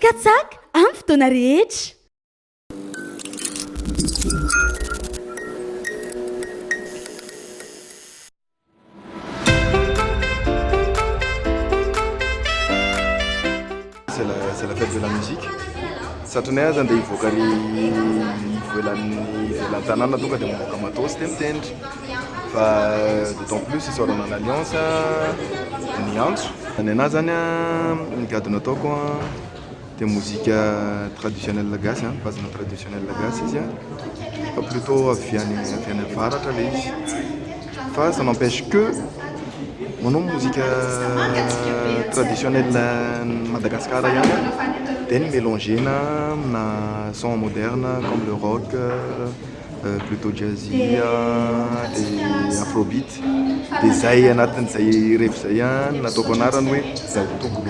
Katsaka amin'ny fotoana rehetra. C'est la, c'est la fête de la musique. Satrinay aza andeha hivoaka ary ivelan'ny ivelan'ny tanàna tonga dia mivoaka matos dia mitendry. Fa d'autant plus isaorana ny Alliance ny antso. Ny anahy zany ny gadona ataoko dia mozika traditionnel gasy, base-na traditionnel gasy izy fa plutôt avy any avy any avaratra ilay izy. Fa ça n'empêche que manao mozika traditionnel Madagascar ihany dia ny mélanger-na amina son moderne comme le rock, plutôt jazzy dia afrobeat. Dia izay anatin'izay revy izay no nataoko anarany hoe Zaotoko.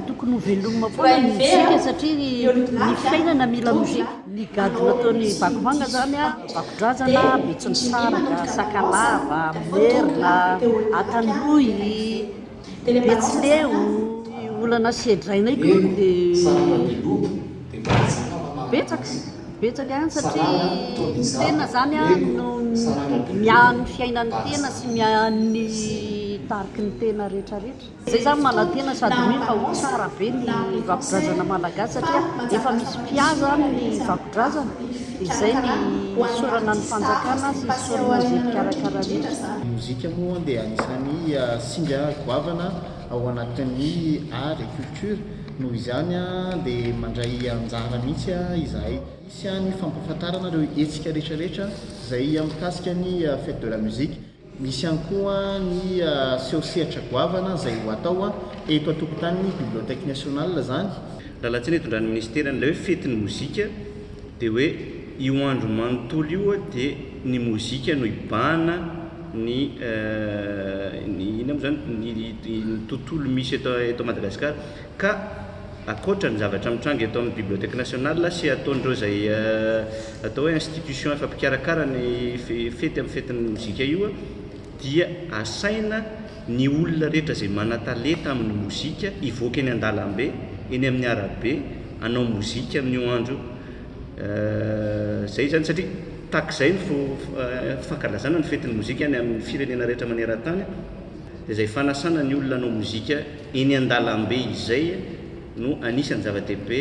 Tokony ho velomina foana ny mozika satria ny fiainana mila mozika. Ny gadona ataon'i Bakomanga zany a, Bakodrazana, Betsimisaraka, Sakalava, Merina, Antandroy, Betsileo. Ny olana sedrainay koa dia betsaka, betsaka ihany satria ny tena zany a no miahy ny fiainan'ny tena sy miahy ny tariky ny tena rehetrarehetra. Zay zany manantena sady mino fa ho tsara be ny vakodrazana malagasy satria efa misy mpiahy zany ny vakodrazana dia izay ny isaorana ny fanjakana sy isaorana izay mpikarakara rehetra. Ny mozika moa dia anisan'ny singa goavana ao anatin'ny art et culture, noho izany dia mandray anjara mihitsy izahay. Hisy ny fampahafantarana ireo hetsika rehetrarehetra izay mikasika ny fête de la musique. Misy ihany koa ny seho sehatra goavana izay ho atao eto an-tokotanin'ny Bibliothèque Nationale izany. Lalan-tsaina itondran'ny Minisitera an'ilay hoe fetin'ny mozika dia hoe io andro manontolo io dia ny mozika no hibahana ny ny inona moa izany ny tontolo misy eto eto Madagasikara ka ankoatra ny zavatra mitranga eto amin'ny Bibliothèque Nationale sy ataon'ireo izay atao hoe institution efa mpikarakara ny fety amin'ny fetin'ny mozika io dia asaina ny olona rehetra izay manan-talenta amin'ny mozika hivoaka eny an-dalambe, eny amin'ny arabe hanao mozika amin'io andro io. Izay izany satria tahaka izay ny fankalazana ny fetin'ny mozika any amin'ny firenena rehetra maneran-tany dia izay fanasana ny olona hanao mozika eny an-dalambe izay no anisan'ny zava-dehibe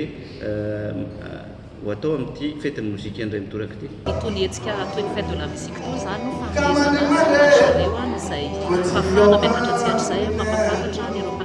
ho atao amin'ity fetin'ny mozika indray mitoraka ity. Itony hetsika toy ny Fête de la musique itony izany no fanomezana an-dry zareo izay fahafahana miakatra an-tsehatra izay mampahafantatra an'ireo.